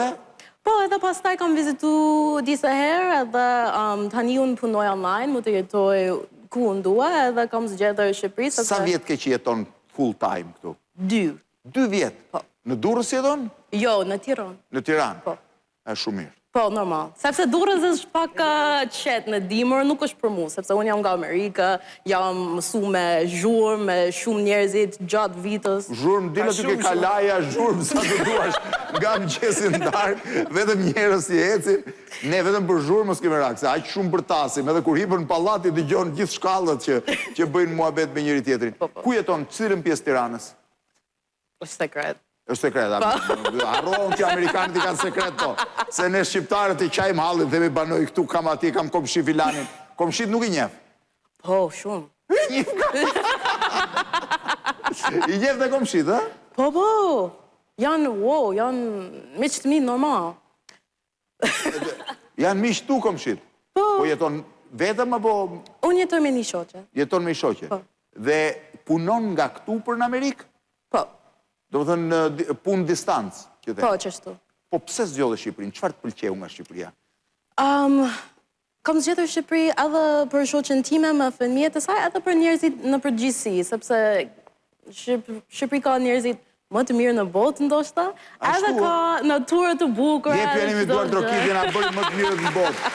Edhe? Po, edhe pastaj kam vizitu disa herë edhe um, tani unë punoj online, mund të jetoj ku unë dua edhe kam zgjedhur Shqipëri sepse... Sa vjet ke që jeton full time këtu? Dy. Dy vjet? Po. Në Durrës jeton? Jo, në Tiranë. Në Tiranë? Po. Është shumë mirë. Po, normal. Sepse Durrës është pak qetë në dimër, nuk është për mu, sepse unë jam nga Amerika, jam mësu me zhurmë, me shumë njerëzit gjatë vitës. Zhurmë, dil aty ke kalaja, zhurmë sa të duash, nga mëngjesi në darkë, vetëm njerëz që ecin. Ne vetëm për zhurmë s'kemi merak, se aq shumë bërtasim, edhe kur hipën në pallat i dëgjon gjithë shkallët që që bëjnë muhabet me njëri-tjetrin. Po, po. Ku jeton, cilën pjesë të Tiranës? Është sekret. Është sekret, a? Po. Harrohen që amerikanët i kanë sekret, po. Se ne shqiptarët i qajmë hallin, themi banoj këtu, kam atje, kam komshi filanin. Komshit nuk i njeh. Po, shumë. I njeh dhe komshit, ë? Po, po. Janë, wow, janë miq të mi normal. Janë miq tu komshit? Po. Po jeton vetëm apo? Unë jetoj me një shoqe. Jeton me një shoqe? Po. Dhe punon nga këtu për në Amerikë? Po. Domethënë punë distancë, që the. Po, qashtu. Po pse zgjodhe Shqipërinë? Çfarë të pëlqeu nga Shqipëria? Um, kam zgjedhur Shqipëri edhe për shoqen time me fëmijët e saj, edhe për njerëzit në përgjithësi, sepse Shqipëri ka njerëzit më të mirë në botë ndoshta, edhe ka natyrë të bukur. Jepjani me duartrokitje na bëri më të mirët në botë.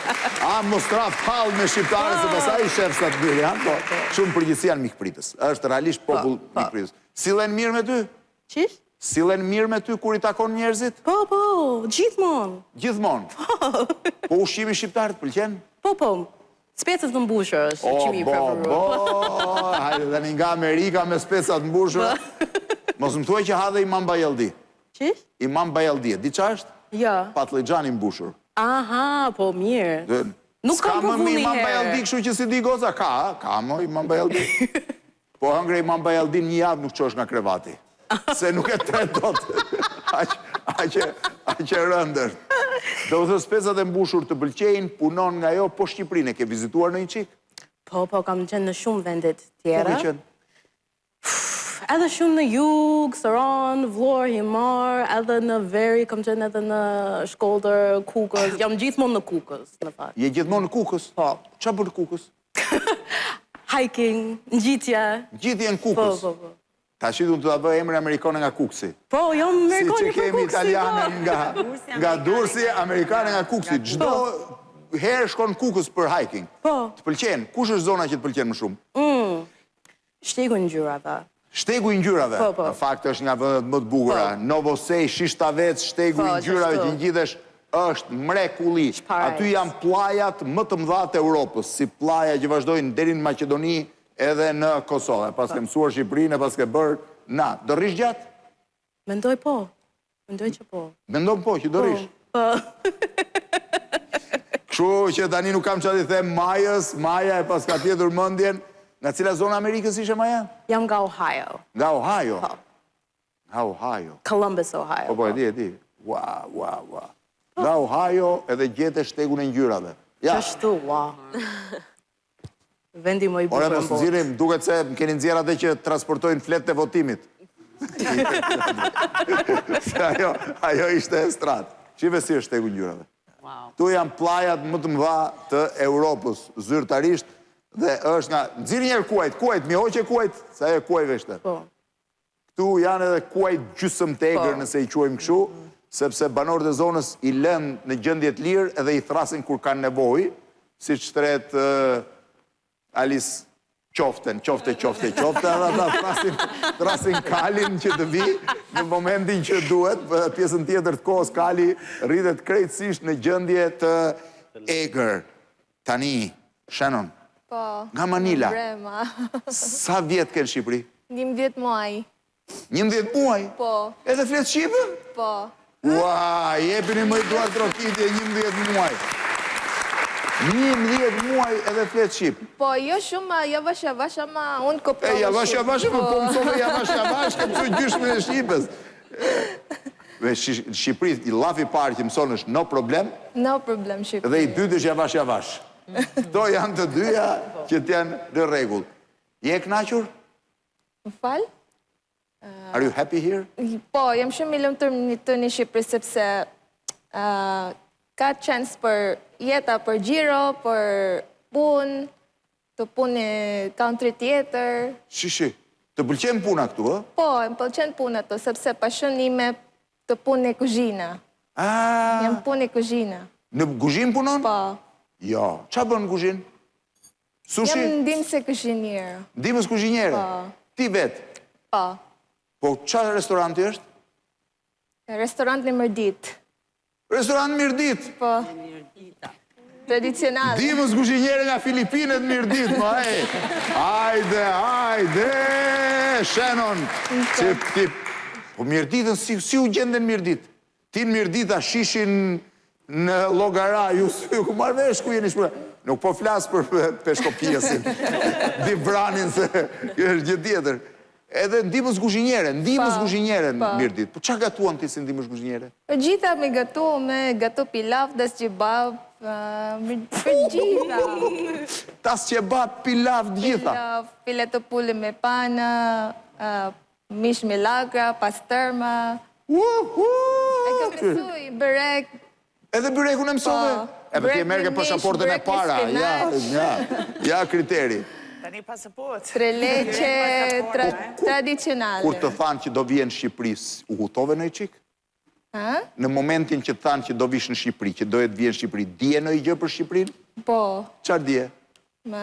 A mos rraftë hall me shqiptarët se pastaj i shef sa të mirë janë, po shumë përgjithësi janë mikpritës. Është realisht po, popull po. mikpritës. Sillen mirë me ty? Qysh? Sillen mirë me ty kur i takon njerëzit? Po, po, gjithmonë. Gjithmonë? Po. Po ushqimi shqiptar të pëlqen? Po, po. Specat të mbushur është ushqimi i preferuar. O, bo, bo, hajde tani nga Amerika me specat të mbushur. Po. Mos më thuaj që ha dhe imam bajaldi. Qysh? Imam bajaldi, e di ça është? Jo. Patllixhan i mbushur. Aha, po mirë. Nuk kam provu njëherë. S'ka më imam bajaldi kështu që s'i di goca, ka, ka më imam bajaldi. Po hëngre imam bajaldin një javë nuk çohesh nga krevati. Se nuk e tret dot. Aq, aq, aq e rëndë është. Domethënë specat e mbushur të pëlqejnë, punon nga ajo, po Shqipërinë e ke vizituar ndonjë çik? Po, po, kam qenë në shumë vende të tjera. Ku ke qenë? Edhe shumë në jug, Sarandë, Vlorë, Himarë, edhe në veri, kam qenë edhe në Shkodër, Kukës. Jam gjithmonë në Kukës, në fakt. Je gjithmonë në Kukës? Po. Ça bën në Kukës? Hiking, ngjitje. Ngjitje në Kukës. Po, po, po. Tashi unë të ta vë emrin amerikane nga Kukësi. Po, jam amerikane Si që për kemi Kukësi, italiane po. nga, nga Durrësi, amerikane nga Kukësi. Çdo herë shkon në Kukës për hiking. Po. Të pëlqen? Kush është zona që të pëlqen më shumë? Mm. Shtegu i ngjyrave. Shtegu i ngjyrave. Po, po. Në fakt është nga vendet më të bukura. Po. Novosej, Shishtavec, shtegu Po, i ngjyrave qashtu. që ngjitesh është mrekulli. Parajsë. Aty janë pllajat më të mëdha të Europës, si pllaja që vazhdojnë deri në Maqedoni edhe në Kosovë. E paske mësuar Shqipërinë, e paske bërë na. Do rrish gjatë? Mendoj po. Mendoj që po. Mendon po që do rrish? Po. Kështu që tani nuk kam çfarë t'i them Majës, Maja e paska fjetur mendjen. Nga cila zonë e Amerikës ishe Maja? Jam nga Ohio. Nga Ohio. Po. Nga Ohio. Columbus, Ohio. Po po e di, e di. Ua, ua, ua. Nga Ohio edhe gjete shtegun e ngjyrave. Ja. Qashtu, ua. Vendi më i Ore bukur mos në botë. nxirrim, duket se më keni nxjerrë atë që transportojnë fletët e votimit. Se ajo, ajo ishte e strat. Shife si është shtegu i ngjyrave. Wow. Këtu janë pllajat më të mëdha të Europës, zyrtarisht, dhe është nga... Nxirr një herë kuajt, kuajt, m'i hoqe kuajt, se ajo e kuajve ishte. Po. Këtu janë edhe kuaj gjysëm të egër Po. nëse i quajmë kështu, sepse banorët e zonës i lënë në gjendje të lirë edhe i thrasin kur kanë nevojë, siç thret Alis qoften, qofte, qofte, qofte, edhe ata thrasin, thrasin kalin që të vi në momentin që duhet, për pjesën tjetër të kohës kali rritet krejtësisht në gjendje të egër. Tani, Shannon, Po. Nga Manila. Brema. sa vjet ke në Shqipëri? 11 muaj. 11 muaj? Po. Edhe flet shqipe? Po. Ua, jepini më i duartrokitje 11 muaj. 11 muaj edhe flet shqip. Po, jo shumë, javash javash, ama unë kuptova E, javash shqip. javash, po po mësove javash javash, ke mësu gjysmën e shqipes. Dhe në Shqipëri, i llafi i parë që mëson është no problem, No problem shqip. dhe i dytë është javash javash. Këto janë të dyja që të janë në rregull. Je e kënaqur? Më fal? Are you happy here? Po, jam shumë i lumtur në të në Shqipëri sepse Ka chance për jeta, për xhiro, për punë, të punë në country tjetër. Shi, shi. Të pëlqen puna këtu, ë? Po, më pëlqen puna këtu, sepse passion ime të punë në kuzhina. Ah. Jam punë në kuzhina. Në kuzhinë punon? Po. Jo. Ça bën në kuzhinë? Sushi? Jam ndihmëse kuzhiniere. Ndihmës kuzhiniere? Po. Ti vetë? Po. Po, ça restoranti është? Restorant në Mirditë. Restorant Mirditë? Po. Tradicional. Ndihmës kuzhiniere nga Filipinet Mirditë, ma e. Ajde, ajde, Shannon. Që ti... Po Mirditën, si, si u gjende në Mirditë? Ti në Mirditë, Ashishin në Llogara, ju s'ju ku marr vesh ku jeni shpërë. Nuk po flas për peshkopiesin, Dibranin se kjo është gjë tjetër. Edhe ndihmës kuzhiniere, ndihmës Po, kuzhiniere në po. Mirditë. Po ça gatuan ti si ndihmës kuzhiniere? Për gjitha me gatu, me gatu pilaf, tas qebap, për gjitha. Tas qebap, pilaf, gjitha. Pilaf, fileto pule me pana, mish me lakra, pastërma. Uhu! E kam mësu, byrek. Edhe byrekun e mësove? Po. E po ti e merrke pasaportën e para, ja, ja, ja kriteri. Tani pasaportë. Trileçe tradicionale. Kur të thanë që do vije në Shqipëri, u hutove ndonjë çik? Në momentin që të thanë që do vish në Shqipëri, që doje të vije në Shqipëri, dije ndonjë gjë për Shqipërinë? Po. Çfarë dije? Më...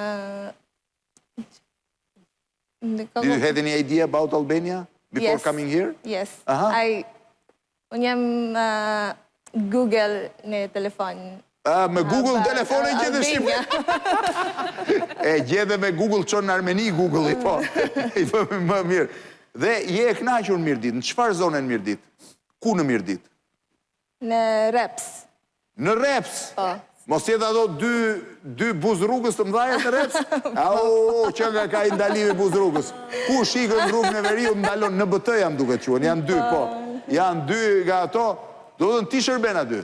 Did you have any idea about Albania before coming here? Yes. I unë jam Google në telefon. Ah, me Google në telefon e gjete Shqipërinë. E gjete me Google çon në Armeni Google-i, po. I bëmi më mirë. Dhe je e kënaqur në Mirditë. Në çfarë zone në Mirditë? Ku në Mirditë? Në Reps. Në Reps? Po. Mos jetë ato dy, dy buzë rrugës të mëdhaja të Reps? Au, që nga ka i ndalimi buzë rrugës. Kush ikën në rrugën e veriut ndalon në BT jam duket quhen, janë dy, po. Janë dy nga ato, do të thënë ti shërben aty.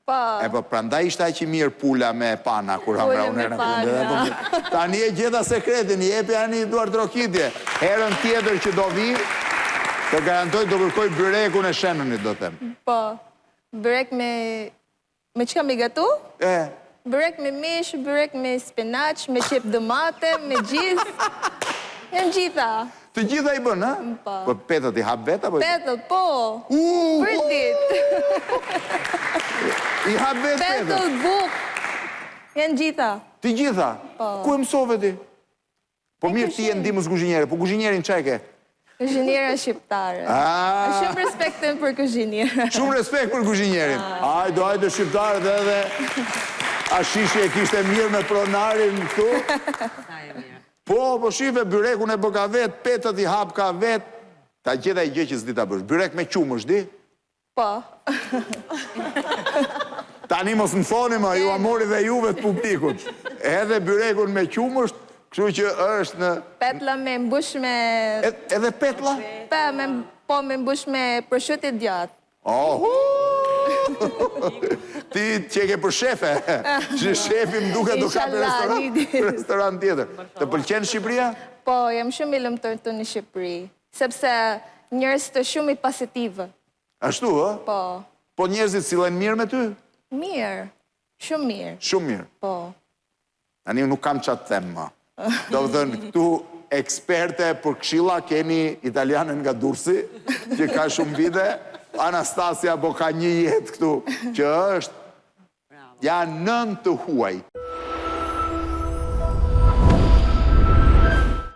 Po. E po, prandaj ishte aq i mirë pula me pana kur hëngra unë herën e fundit. Po, tani e gjeta sekretin, jepja një duartrokitje. Herën tjetër që do vi, të garantoj do kërkoj byrekun e Shannonit, do them. Po. Byrek me Me çka me gatu? E. Byrek me mish, byrek me spinaq, me qepë domate, me gjizë. Janë gjitha. Të gjitha i bën, ha? Po. Po petët i hap vetë apo? Petët, po. U! Për ditë. I hap vetë petët. Petët, bukë. Janë gjitha. Të gjitha? Po. Ku e mësove ti? Po mirë ti je ndihmës kuzhiniere, po kuzhinierin ça e ke? Kuzhiniera shqiptare. Ah. Shumë respektim për kuzhinierë. Shumë respekt për kuzhinierin. Ajde, ajde shqiptarët edhe Ashishi e kishte mirë me pronarin këtu. Sa e mirë. Po, po shife, byrekun e bëka vetë, petët i hapka vetë. Ta gjeta i gjë që s'di ta bësh. Byrek me qumësht, di? Po. Tani mos më thoni më, ju mori dhe juve të publikut. Edhe byrekun me qumësht, kështu që është në... Petla me mbush me... Edhe petla? Po, me, po me mbush me proshutë e djathë. Oh! Ti që e ke për shefe, që shefi më duket do kape restorant, restorant tjetër. Të pëlqen Shqipëria? Po, jam shumë i lumtur këtu në Shqipëri, sepse njerëz të shumë i pozitivë. Ashtu, ë? Po. Po njerëzit sillen mirë me ty? Mirë, shumë mirë. Shumë mirë. Po. Tani nuk kam ça të them më. Do të thënë, këtu eksperte për këshilla keni italianen nga Durrësi, që ka shumë vite, Anastasia po ka një jetë këtu, që është, janë nën të huaj.